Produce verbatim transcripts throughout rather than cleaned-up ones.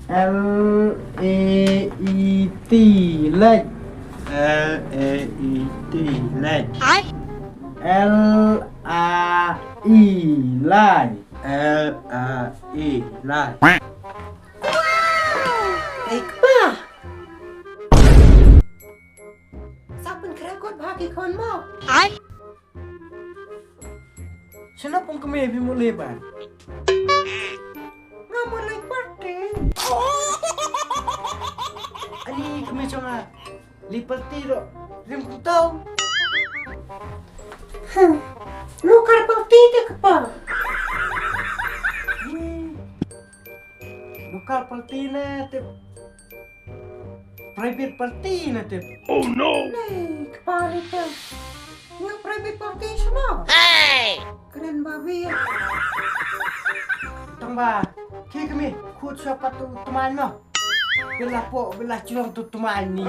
L A E T, late. L A E T, late. L A E, lai. L A E, lai. Ei, kpa. Sa pynkhreh kot bha ki khun mo. Shano pun kmie phi mut lei pat? Nga mut lei party. Ani kmie jong nga lei party ruh rim kumto. Hmm. Local party te kpa. Hmm. Local party ne te private party ne te. Oh no! Nei, kpa lei te. Ïa private party shano? Hey! Kren babi. Tang ba ki kmie khut sha pat tu tmaiñ mo. Bila po bila jrong tu tmaiñ ni.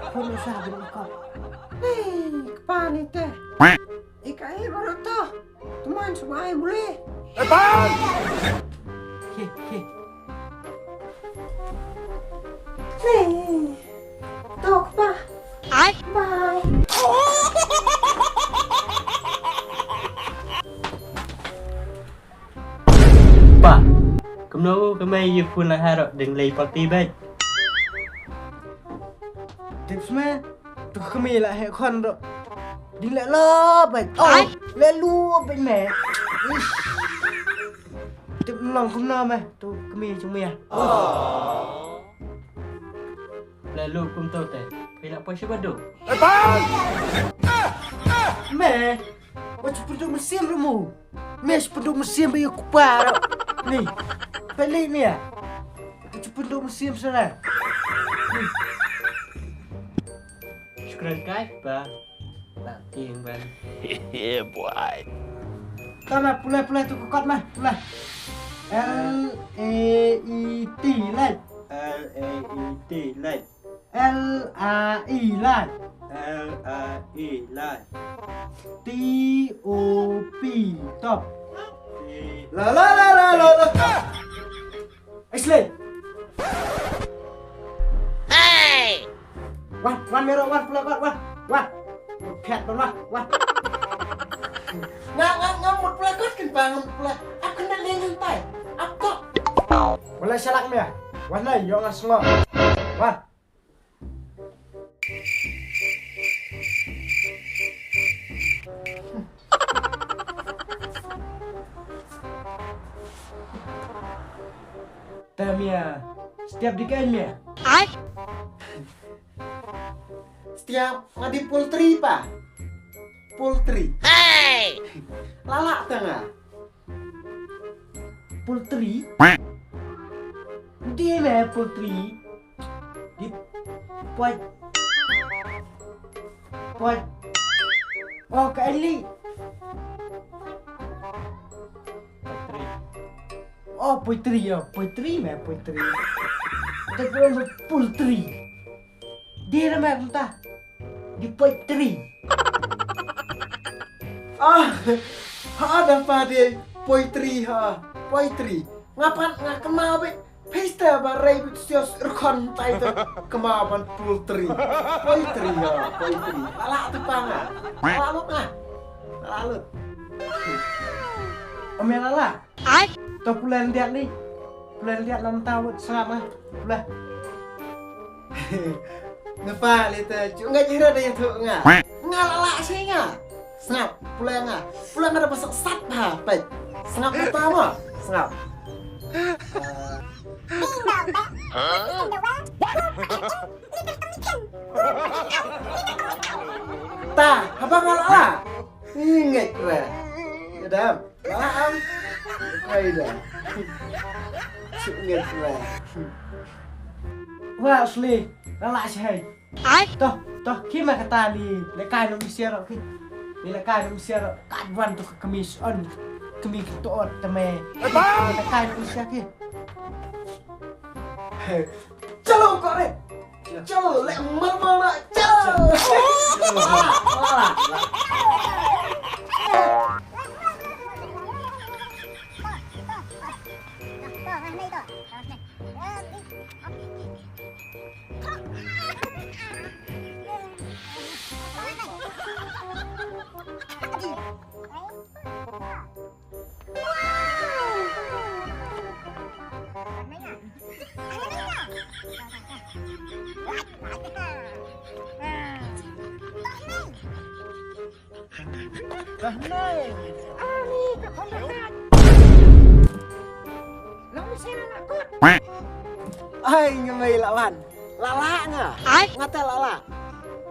Khut sha bin ko. Nei, kpa lei te. Ika i baroto. Tmaiñ shu ai bule. Epan! He, he. Hey. Tok pa. Ai. Bye. Pa. Kumno kumai yu phun la haro ding lei party bek. Tips me. Tu kami la he khon ro. Ding le lo bai. Oh, ai. Le lu bai me. Ish. Tip nong kumno me. Tu kami chung me. Oh. Le lu kum tu te. Phi la poi shi badu. Me. Wa chu pynduh mynsiem ruh mo. Me chu pynduh mynsiem ba ïa u kpa ruh. Ni. Peli ni ah. Wa chu pynduh mynsiem sana. Ni. Shukran kai ba. Ba tieng ban. Yeah, boy. Tama pulai pulai tu kot ma. Pulai. L A E T, late. L A E T, late. L A E, late. L A E, late. T O P, top. T- La, la, la, la, la, la. Ashley. Hey! Wan, wan, mero, wan, pula, wan, wan, wan. Phet, wan, wan, wan. Nga, nga, nga mut pula kot kin pa, nga mut pula. Ap kena lengan tai. Ap kok. Wala shalak me. Wan, na, yo, nga, sngo. Wan. Te mia, setiap dikit mia. Ai. Setiap ngadi poultry pa. Poultry. Hey. Lala tengah. Poultry? Di me poultry? Di poi. Poi. Oh, ka eli. Oh, poultry ya, poultry me poultry. Kita belum poultry. Di me kumta. Di poetry. Ah, ha da pa de poetry ha, poetry. Nga pat nga kynmaw beit pista ba rei beit sios rkhon tai to kynmaw ban poetry. Poetry ha, poetry. Lala tu pa nga. Lala lut nga. Lala lut. Ome lala. Ai. To pulen diat ni. Pulen diat nam tawut sngap ah. Pulen. Ngapa lita cu ngat jira da itu nga. Nga lala sih nga. Sngap pulen nga. Pulen nga da pasak sat ha pek. Sngap mata ma. Sngap. Ta, haba nga lala. Ingat re. Adam. Lala am. Ai da. Shu nget la. Wa sli, lala shai. Ai. Toh, toh, ki ma kata li, le kai no misiar ki. Ni le kai no misiar, ka wan to ka kamis on. Kami to ot tame. Ni le kai no misiar ki. Chalo, kore. Chalo, le mal mal na. Chalo. Wala, wala. Ani ka khon ka. Long mi sina na kut. Ai nga mei la wan. La la nga. Ai. Nga te la la.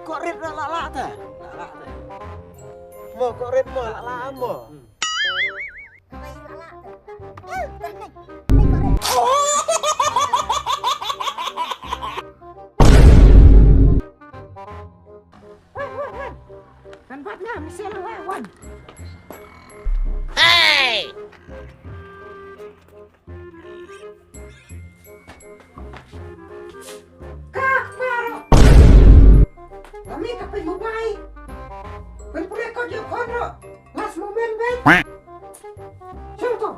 Ko rit la la te. La la te. Mo ko rit mo la la mo. Kan bat nga mesti la wan. Hey! Ka paro. Kami ka pynmobile. Pynpule ko jo khon ro. Last moment ben. Sungko.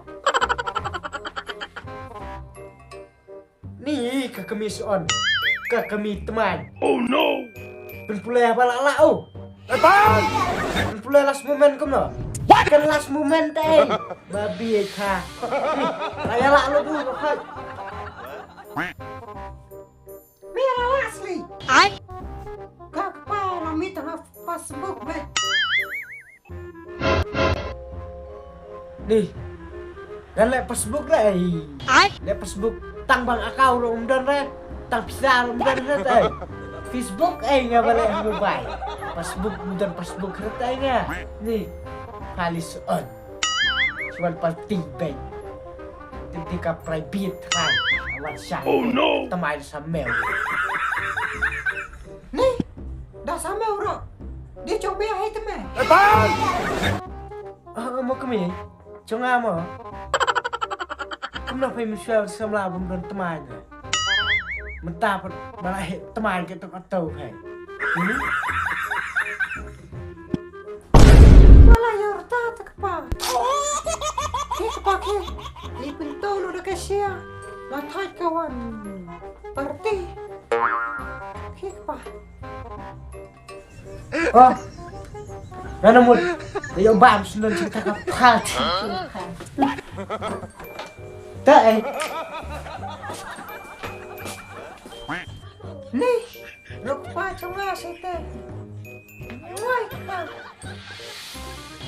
Ni ka kami son. Ka kami teman. Oh no. Pynpule apa la la oh. Pynpule last moment kumno. Kan last moment te. Babi ka. Kaya la lo du ko. Mira la asli. Ai. Ka kpa la mi tanga Facebook be. Ni. Dan le Facebook re. Ai. Le Facebook tang bang akau ro um don re. Tang pisa ro um don re te. Facebook ai nga bale mobile. Facebook um don Facebook re te nga. Ni. Palis on. Suan party bang. Tadi ka private kan. Awan sha. Oh no. Tamai sa mel. Ni, da sa mel ro. Dia coba hai teme. Ah, mo kami. Chunga mo. Kumno phai mishwar samla bum don tamai. Mentap malah he tamai ke tok atau hai. Hmm? Wala ïa rta ta kpa. Ki kpa ki. Ki pinto lo da ka sia. La thait ka wan. Parti. Ki kpa. Oh. Nana mut. Ïa bam sendon cerita ka parti. Ta eh. Ni. Ruk pa chunga site. Wai pa.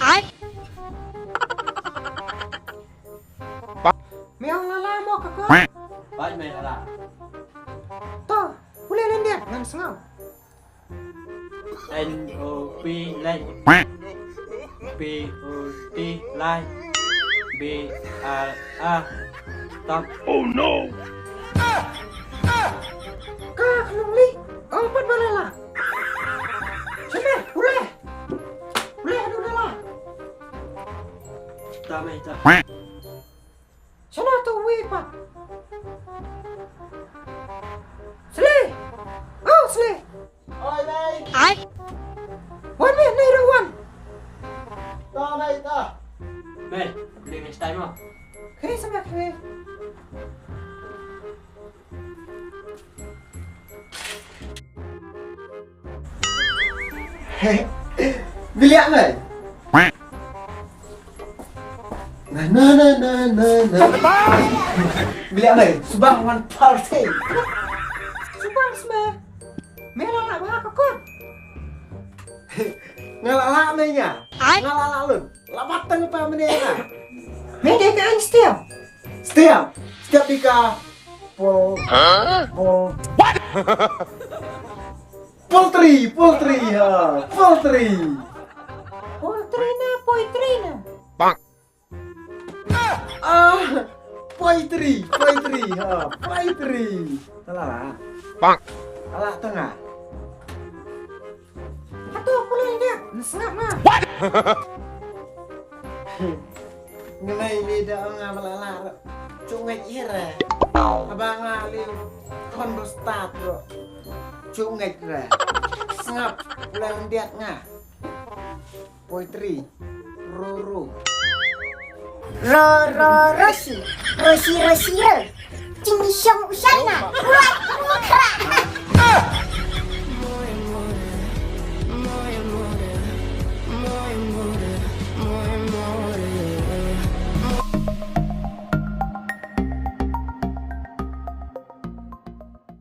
Ai. Miau lala mo ka ko. Bai me lala. To, pule lendia ngan sngau. N O P lai. P O T lai. B R A. Stop. Oh no. Ka khlung li. Ong pat ba lala. Shana, pule. Pule hadu lala. Ta mai ta. Shana tu wi pat. Sli. Oh, Sli. Oi, mei. Ai. Wan mei, nei ro wan. Ta mei ta. Mei, beli mei stai mo. Kri sama kri. Bilia mei. Na na na na na na. Bilia mei, subang wan party. Subang sma. Mela la ba ka kot. Nga la la mei nya. Nga la la lun. La batang pa mene nga. Mei dei ka ang setiap. Setiap. Setiap di ka. Pol. Pol. Poultry, poultry, ha, poultry. Poultry na, poetry na. Ah, poetry, poetry, ha, poetry. Tala la. Ala tanga. Atu pulai dia, nasngap na. Ngenai ni da nga bala la. Chungai ira. Abang nga li kon do start ro. Chungai ira. Sngap, pulai rendiat nga. Poetry. Ro ro. Ro ro rosi. Rosi rosi ro. Jingshong u Shaina. Wat u kra.